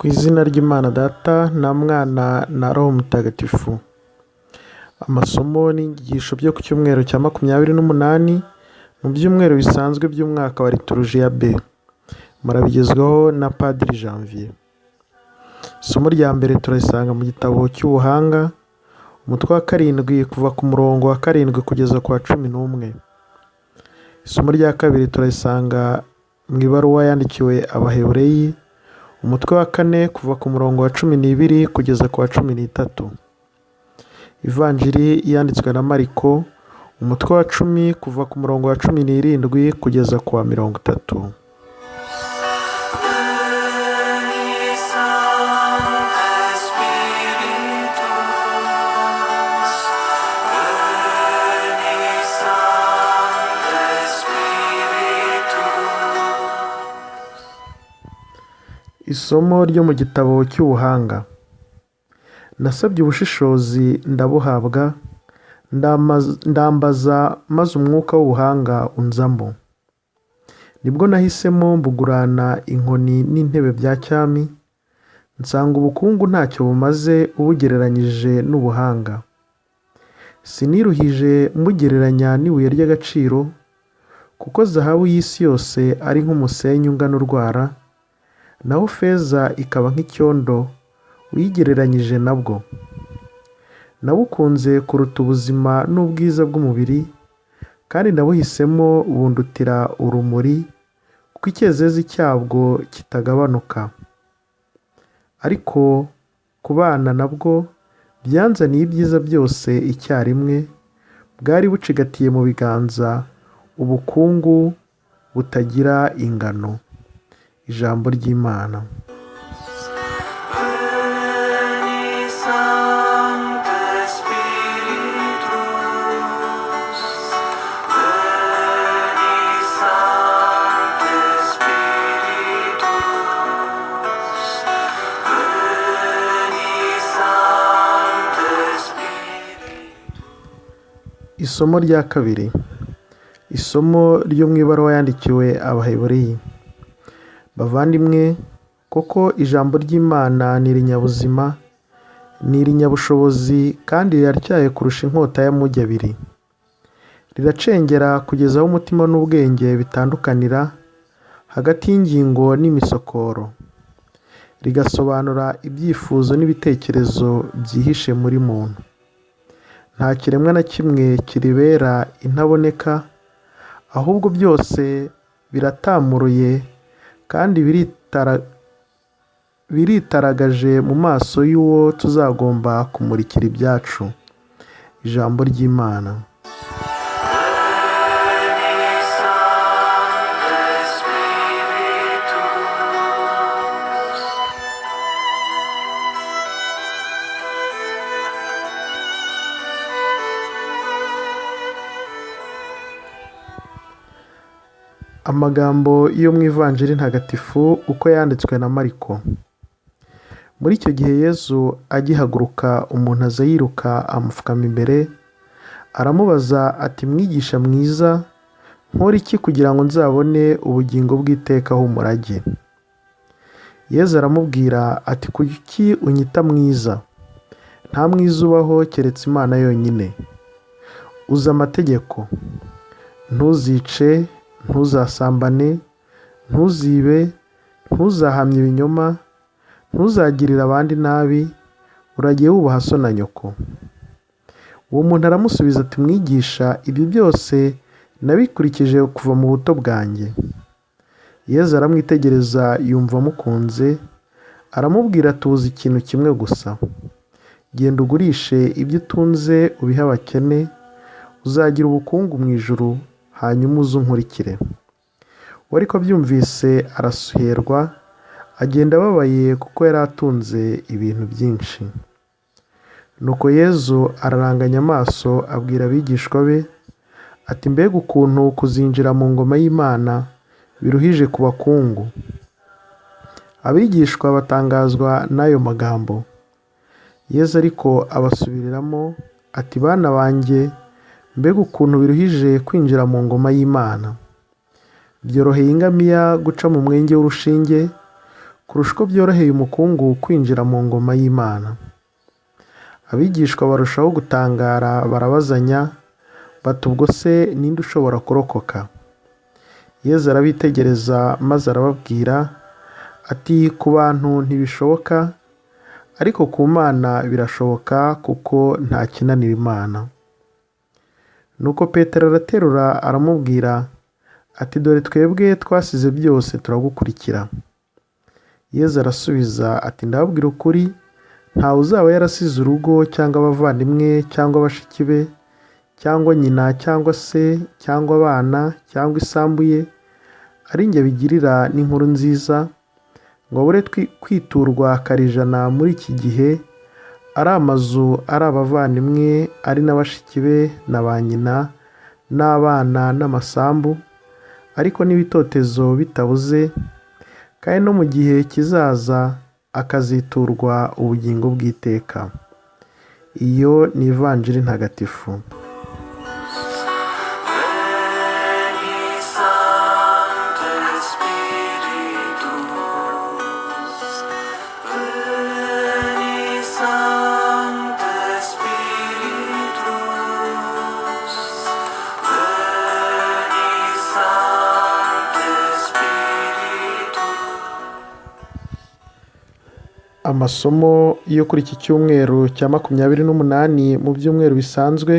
Ku izina ry'Imana Data na Mwana na Roho Mutagatifu. Amasomo n'inyigisho byo ku cyumweru cya 28 mu byumweru bisanzwe by'umwaka wa Liturujia B. Murabigezwaho na Padiri Janvier. Isomo rya mbere turarisanga mu gitabo cy'Ubuhanga, umutwe wa 7 kuva ku murongo wa 7 kugeza ku wa 11. Isomo rya kabiri turarisanga mu ibaruwa yandikiwe Abahebureyi, umutwe wa 4 kuva ku murongo wa 12 kugeza ku wa 13. Ivanjiri yanditswe na Mariko, umutwe wa 10 kuva ku murongo wa 17 kugeza ku wa 30. Isomo ryo mu gitabo cy'Ubuhanga. Nasabye ubushishozi ndabuhabwa, ndambaza maze umwuka w'ubuhanga unzamo. Nibwo nahisemo mbugurana inkoni n'intebe bya cyami, nsanga ubukungu ntacyo bumaze ubugereranyije n'ubuhanga. Siniruhije mbugereranya n'ibuye ry'agaciro, kuko zahabu y'isi yose ari nk'umusenyi ungana urwara, naho feza ikaba nk'icyondo uyigereranyije nabwo. Nabukunze kuruta ubuzima n'ubwiza bw'umubiri, kandi nabuhisemo bundutira urumuri, kuko icyezezi cyabwo kitagabanuka. Ariko kubana nabwo byanzaniye ibyiza byose icyarimwe, bwari bucigatiye mu biganza ubukungu butagira ingano. Ijambo ry'Imana. Isomo rya kabiri. Isomo ryo mu ibaruwa yandikiwe Abahebureyi. Bavandimwe, koko ijambo ry'Imana ni irinyabuzima, ni irinyabushobozi kandi riratyaye kurusha inkota y'amugi abiri. Riracengera kugeza aho umutima n'ubwenge bitandukanira, hagati y'ingingo n'imisokoro. Rigasobanura ibyifuzo n'ibitekerezo byihishe muri muntu. Nta kiremwa na kimwe kiribera intaboneka, ahubwo byose biratamuruye kandi biritaragaje mu maso y'uwo tuzagomba kumurikira ibyacu. Ijambo ry'Imana. Amagambo yo mu Ivanjiri ntagatifu uko yanditswe na Mariko. Muri icyo gihe Yezu agihaguruka, umuntu aza yiruka amupfukama imbere, aramubaza ati: Mwigisha mwiza, nkore iki kugira ngo nzabone ubugingo bw'iteka aho umurage? Yezu aramubwira ati: Kuki unyita mwiza? Nta mwiza ubaho keretse Imana yonyine. Uzi amategeko: ntuzice, ntuzasambane, ntuzibe, ntuzahamye ibinyoma, ntuzagirire abandi nabi, uragiye wubaha so na nyoko. Uwo muntu aramusubiza ati: Mwigisha, ibyo byose nabikurikije kuva mu buto bwanjye. Yezu aramwitegereza yumva amukunze, aramubwira ati: Uzi ikintu kimwe gusa, genda ugurishe ibyo utunze ubihe abakene, uzagira ubukungu mu ijuru, hanyuma uze unkurikire. We ariko abyumvise arasuherwa, agenda ababaye kuko yari atunze ibintu byinshi. Nuko Yezu araranganya amaso abwira abigishwa be ati: Mbega ukuntu kuzinjira mu ngoma y'Imana biruhije ku bakungu! Abigishwa batangazwa n'ayo magambo. Yezu ariko abasubiriramo ati: Bana banjye, mbega ukuntu biruhije kwinjira mu ngoma y'Imana! Byoroheye ingamiya guca mu mwenge w'urushinge, kurusha uko byoroheye umukungu kwinjira mu ngoma y'Imana. Abigishwa barushaho gutangara barabazanya bati ubwo se ninde ushobora kurokoka? Yezu arabitegereza maze arababwira ati ku bantu ntibishoboka, ariko ku Mana birashoboka kuko nta kinanira Imana. Nuko Petero araterura aramubwira ati dore twebwe twasize byose turagukurikira. Yezu arasubiza ati ndababwira ukuri, ntawe uzaba yarasize urugo cyangwa abavandimwe cyangwa bashiki be cyangwa nyina cyangwa se cyangwa abana cyangwa isambu ye, ari njye bigirira n'inkuru nziza, ngo abure kwiturwa karijana muri iki gihe, ari amazu, ari abavandimwe, ari na bashiki be na ba nyina n'abana n'amasambu, ariko n'ibitotezo bitabuze, kandi no mu gihe kizaza akaziturwa ubugingo bw'iteka. Iyo ni Ivanjiri ntagatifu. Veni Sancte Spiritus, Veni Sancte Spiritus, Veni Sancte Spiritus. Amasomo yo kuri iki cyumweru cya 28 mu byumweru bisanzwe,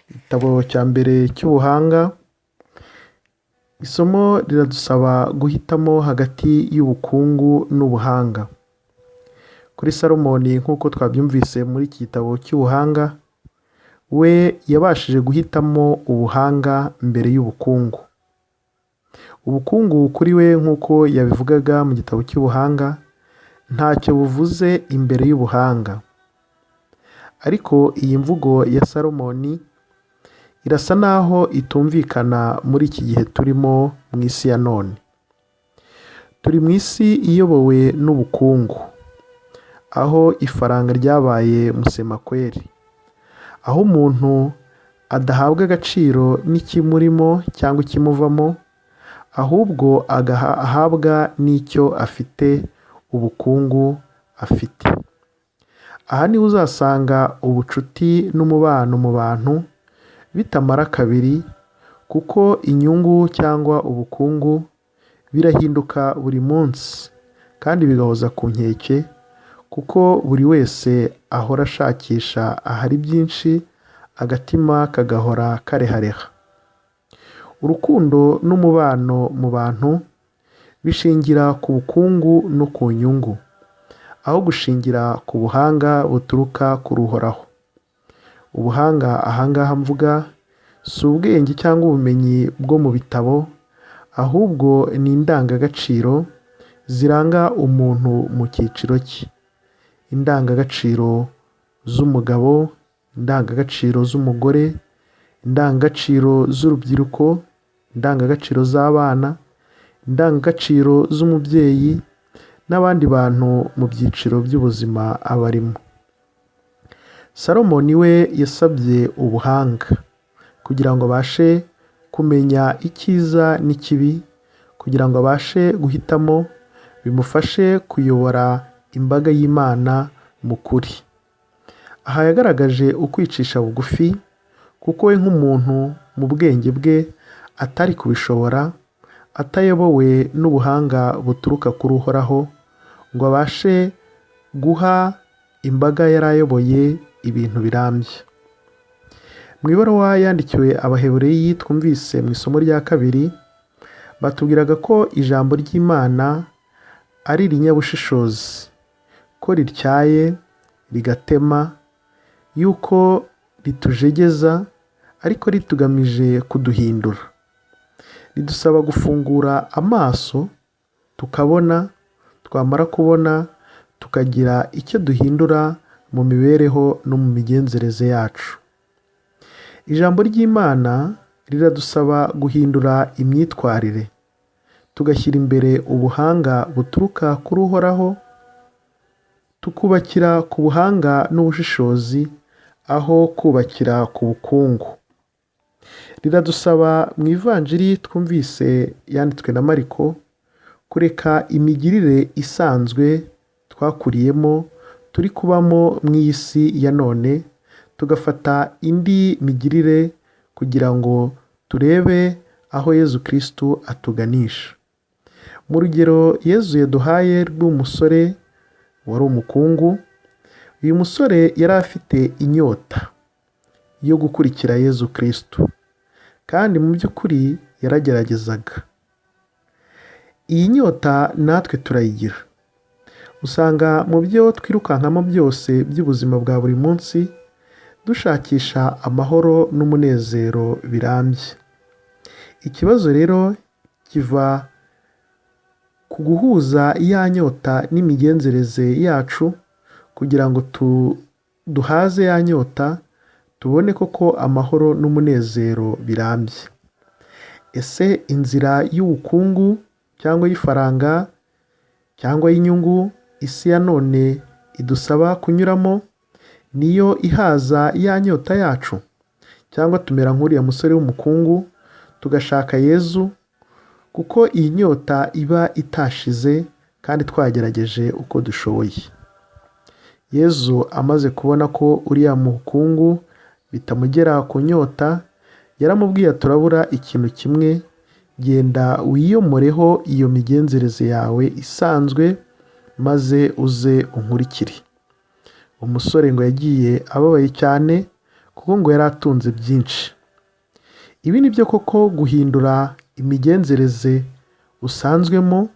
igitabo cya mbere cy'ubuhanga, isomo riradusaba guhitamo hagati y'ubukungu n'ubuhanga. Kuri Salomoni nk'uko twabyumvise muri iki gitabo cy'ubuhanga, we yabashije guhitamo ubuhanga mbere y'ubukungu. Ubukungu kuri we nk'uko yabivugaga mu gitabo cy'ubuhanga, ntacyo buvuze imbere y'ubuhanga. Ariko iyi mvugo ya Salomoni irasa naho itumvikana muri iki gihe turimo mu isi ya none. Turi mu isi iyobowe n'ubukungu, aho ifaranga ryabaye musemakweri, aho umuntu adahabwa agaciro n'ikimurimo cyangwa ikimuvamo, ahubwo ahabwa n'icyo afite, ubukungu afite. Aha niho uzasanga ubucuti n'umubano mu bantu bitamara kabiri, kuko inyungu cyangwa ubukungu birahinduka buri munsi kandi bigahoza ku nkeke, kuko buri wese ahora ashakisha ahari byinshi, agatima kagahora karehareha. Urukundo n'umubano mu bantu bishingira ku bukungu no ku nyungu, aho gushingira ku buhanga buturuka ku Uhoraho. Ubuhanga ahangaha mvuga si ubwenge cyangwa ubumenyi bwo mu bitabo, ahubwo ni indangagaciro ziranga umuntu mu cyiciro cye. Indangagaciro z'umugabo, indangagaciro z'umugore, indangagaciro z'urubyiruko, indangagaciro z'abana, indangagaciro z'umubyeyi n'abandi bantu mu byiciro by'ubuzima aba arimo. Salomoni we yasabye ubuhanga kugira ngo abashe kumenya icyiza n'ikibi, kugira ngo abashe guhitamo bimufashe kuyobora imbaga y'Imana mu kuri. Aha yagaragaje ukwicisha bugufi, kuko we nk'umuntu mu bwenge bwe atari kubishobora, atayobowe n'ubuhanga buturuka kuri Uhoraho, ngo abashe guha imbaga yari ayoboye ibintu birambye. Mu ibaruwa yandikiwe Abahebureyi twumvise mu isomo rya kabiri, batubwiraga ko ijambo ry'Imana ari irinyabushishozi, ko rityaye rigatema, yuko ritujegeza ariko ritugamije kuduhindura. Ridusaba gufungura amaso tukabona, twamara kubona tukagira icyo duhindura mu mibereho no mu migenzereze yacu. Ijambo ry'Imana riradusaba guhindura imyitwarire, tugashyira imbere ubuhanga buturuka kuri Uhoraho, tukubakira ku buhanga n'ubushishozi aho kubakira ku bukungu. Riradusaba mu Ivanjiri twumvise yanditswe na Mariko, kureka imigirire isanzwe twakuriyemo, turi kubamo mu iyi si ya none, tugafata indi migirire kugira ngo turebe aho Yezu Kristu atuganisha. Mu rugero Yezu yaduhaye rw'umusore wari umukungu, uyu musore yari afite inyota yo gukurikira Yezu Kristu, kandi mu by'ukuri yarageragezaga. Iyi nyota natwe turayigira. Usanga mu byo twirukankamo byose by'ubuzima bwa buri munsi, dushakisha amahoro n'umunezero birambye. Ikibazo rero kiva ku guhuza ya nyota n'imigenzereze yacu, kugira ngo duhaze ya nyota, tubone koko amahoro n'umunezero birambye. Ese inzira y'ubukungu cyangwa y'ifaranga cyangwa y'inyungu isi ya none idusaba kunyuramo, niyo ihaza ya nyota yacu? Cyangwa tumera nk'uriya musore w'umukungu tugashaka Yezu, kuko iyi nyota iba itashize kandi twagerageje uko dushoboye. Yezu amaze kubona ko uriya mukungu bitamugera ku nyota, yaramubwiye turabura ikintu kimwe, genda wiyomoreho iyo migenzereze yawe isanzwe, maze uze unkurikire. Umusore ngo yagiye ababaye cyane, kuko ngo yari atunze byinshi. Ibi ni byo koko guhindura imigenzereze usanzwemo,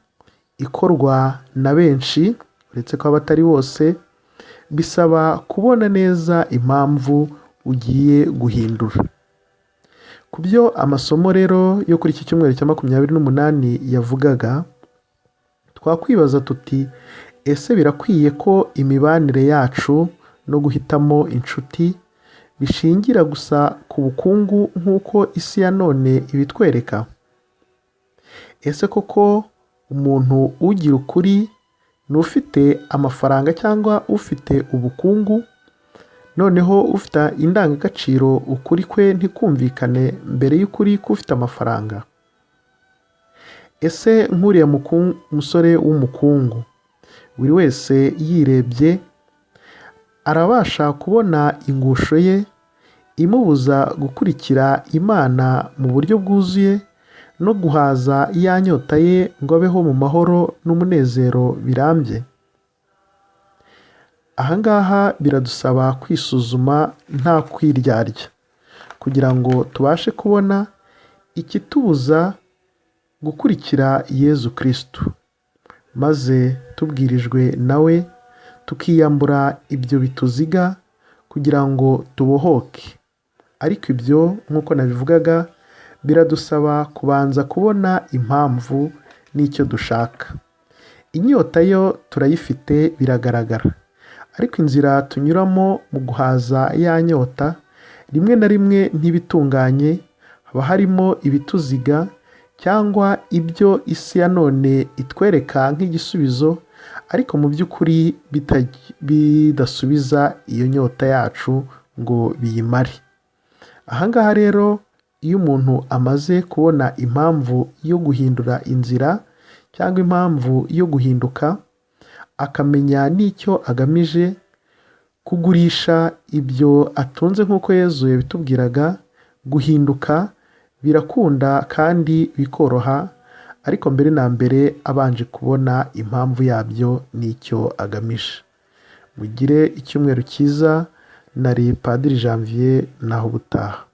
ikorwa na benshi, uretse ko abatari bose, bisaba kubona neza impamvu ugiye guhindura. Ku byo amasomo rero yo kuri iki cyumweru cya 28 yavugaga, twakwibaza tuti ese birakwiye ko imibanire yacu no guhitamo inshuti bishingira gusa ku bukungu nk'uko isi ya none ibitwereka? Ese koko umuntu ugira ukuri ni ufite amafaranga cyangwa ufite ubukungu? Noneho ufite indangagaciro ukuri kwe ntikumvikane mbere y'ukuri k'ufite amafaranga? Ese nk'uriya musore w'umukungu, buri wese yirebye arabasha kubona ingusho ye imubuza gukurikira Imana mu buryo bwuzuye no guhaza ya nyota ye ngo abeho mu mahoro n'umunezero birambye? Aha ngaha biradusaba kwisuzuma nta kwiryarya, kugira ngo tubashe kubona ikitubuza gukurikira Yezu Kristu, maze tubwirijwe nawe tukiyambura ibyo bituziga kugira ngo tubohoke. Ariko ibyo nk'uko nabivugaga, biradusaba kubanza kubona impamvu n'icyo dushaka. Inyota yo turayifite biragaragara, ariko inzira tunyuramo mu guhaza ya nyota rimwe na rimwe ntibitunganye, haba harimo ibituziga cyangwa ibyo isi ya none itwereka nk'igisubizo, ariko mu by'ukuri bidasubiza iyo nyota yacu ngo biyimare. Aha ngaha rero iyo umuntu amaze kubona impamvu yo guhindura inzira cyangwa impamvu yo guhinduka, akamenya n'icyo agamije, kugurisha ibyo atunze nk'uko Yezu yabitubwiraga, guhinduka birakunda kandi bikoroha, ariko mbere na mbere abanje kubona impamvu yabyo n'icyo agamije. Mugire icyumweru cyiza, nari Padiri Janvier, naho ubutaha.